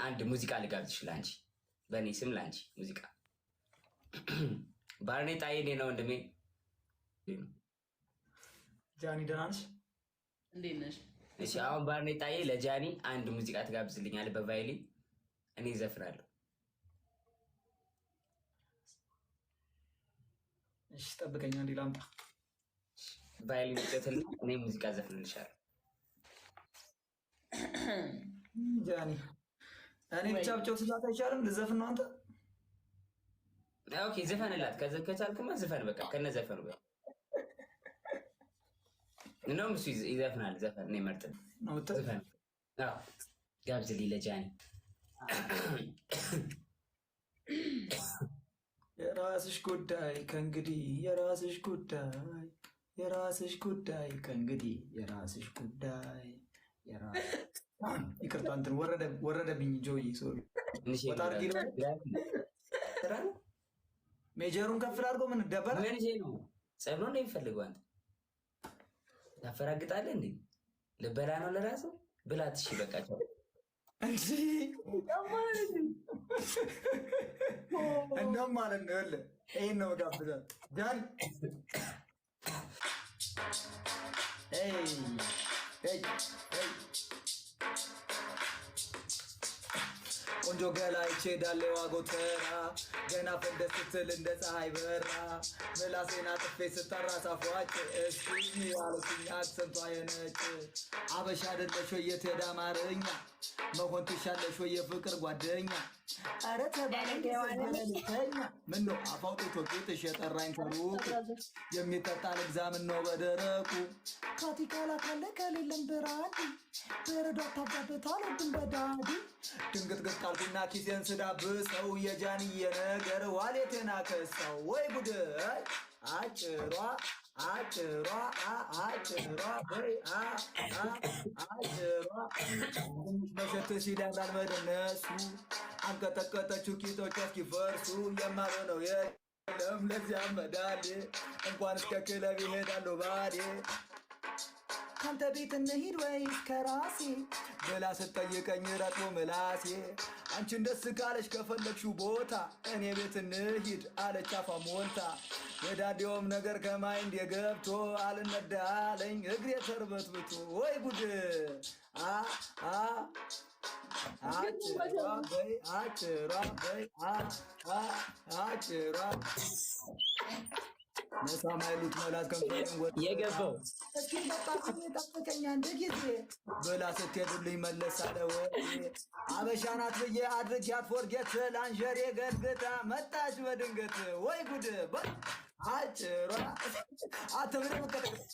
አንድ ሙዚቃ ልጋብዝሽ ለአንቺ፣ በእኔ ስም ለአንቺ ሙዚቃ። ባርኔጣዬ እኔ ነው ወንድሜ። ጃኒ ደህና ነሽ? እንዴት ነሽ? እሺ አሁን ባርኔጣዬ ለጃኒ አንድ ሙዚቃ ትጋብዝልኛለህ በቫዮሊን፣ እኔ እዘፍናለሁ። እሺ ጠብቀኝ፣ አንዴ ላምጣ። ቫዮሊን ጨትል፣ እኔ ሙዚቃ ዘፍንልሻለሁ። ጃኒ እኔ ብቻ ብቻው ስላት አይቻልም። ልዘፍን ነው አንተ። Okay ዝፈንላት፣ ከቻልክማ ዝፈን፣ በቃ ከነ ዘፈኑ በይ። እንደውም እሱ ይዘፍናል። ዘፈን እኔ መርጥ ነው የምትል? ዝፈን። አዎ ጋብዝልኝ ለጃኒ። የራስሽ ጉዳይ ከእንግዲህ፣ የራስሽ ጉዳይ፣ የራስሽ ጉዳይ ከእንግዲህ፣ የራስሽ ጉዳይ። ይቅርታ እንትን ወረደብኝ። ጆይ sorry። ትንሽ ወጣ አድርጊ ነው። Major ኡን ከፍ አድርጎ ምን ደበረ? ምን ይሄ ነው? ጸብ ነው እንደሚፈልገው አንተ ታፈራግጣለህ እንዴ? ልበላ ነው ለራስህ ብላት። እሺ በቃ ቻው። እንጂ እንደውም ማለት ነው ይኸውልህ፣ ይሄን ነው ጋብዛት ጃኒ። ኤይ ኤይ ኤይ፣ ቆንጆ ገላ አይቼ ዳሌዋ ጎተራ ገና ፈንደስ ስትል እንደ ፀሐይ በራ፣ ምላሴን አጥፌ ስጠራ ሳፏጭ እስኪ አለችኝ accent ቷ የነጭ። አበሻ አይደለሽ ወይ? የት ሄዳ አማርኛ መሆን ትሻለሽ ወይ የፍቅር ጓደኛ? ኧረ ተባለ ተኛ፣ ምነው አፋውጥቶ ቂጥሽ የጠራኝ ከሩቅ፣ የሚጠጣ ልግዛ ምነው በደረቁ፣ ካቲካላ ካለ ከሌለም ብራንዲ፣ በረዶ አታብዛበት አልወድም በዳዲ። ድንግጥግጥ አልኩና ኪሴን ስዳብሰው የጃንዬ ነገር wallet ኤን አከሳው። ወይ ጉድ! አጭሯ አጭሯ አጭሯ ወይ አጭሯ፣ ትንሽ መሸት ሲል ያምራል መደነሱ፣ አንቀጠቀጠችው ቂጦቿ እስኪፈርሱ። የማልሆነው የለም ለዚያ መዳሌ፣ እንኳን እስከ ክለብ ይሄዳሉ ባዴ። ካንተ ቤት እንሂድ ወይስ ከራሴ ብላ ስትጠይቀኝ ረጥቦ ምላሴ፣ አንቺን ደስ ካለሽ ከፈለግሽው ቦታ እኔ ቤት እንሂድ አለች አፏ ሞልታ። የዳዴውም ነገር ከ mind የገብቶ አልነዳለኝ እግሬ ተርበትብቶ። ወይ ጉድ! አ አ አጭሯ በይ አጭሯ በይ አ አ አጭሯ መሳም አይሉት መላስ ከንፈሬን ወጥ የገባው እስኪ ጠጣኝ ጠብቀኝ አንድ ጊዜ ብላ ስትሄድልኝ መለስ አለ ወይ። አበሻ ናት ብዬ አድርጊያት forget፣ lingerie ገልግጣ መጣች በድንገት። ወይ ጉድ! አጭሯ አትብሪ መቀጠቅጥ።